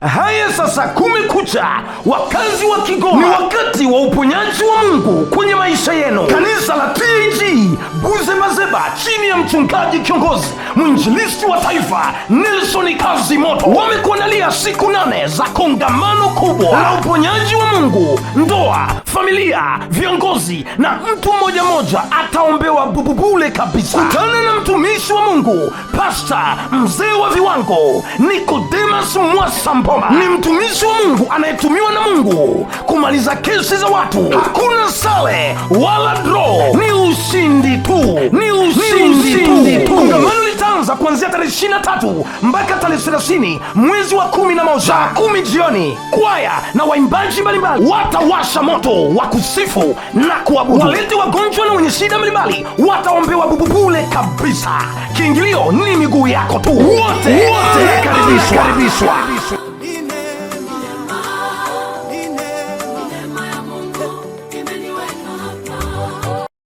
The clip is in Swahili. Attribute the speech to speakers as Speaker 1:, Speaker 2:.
Speaker 1: Haya sasa, kumekucha, wakazi wa Kigoma, ni wakati wa uponyaji wa Mungu kwenye maisha yenu. Kanisa la TAG Buzebazeba chini ya mchungaji kiongozi mwinjilisti wa taifa Nelson Kazi Moto wamekuandalia siku 8 za kongamano kubwa la uponyaji wa Mungu, ndoa, familia, viongozi na mtu mmoja mmoja ataombewa bububule kabisa. Kutana na mtumishi wa Mungu Pasta mzee wa viwango Nicodemus Mwasamboma. Ni mtumishi wa Mungu anayetumiwa na Mungu kumaliza kesi za watu. Hakuna sale wala draw, ni ushindi tu, ni ushindi tu. Kongamano litaanza kuanzia tarehe 23 mpaka tarehe 30 mwezi wa 11 saa 10 jioni. Kwaya na waimbaji mbalimbali watawasha moto wa kusifu na kuabudu. Walete wagonjwa na wenye shida mbalimbali wataombewa bububule kabisa. Kiingilio ni miguu yako tu. Wote karibishwa.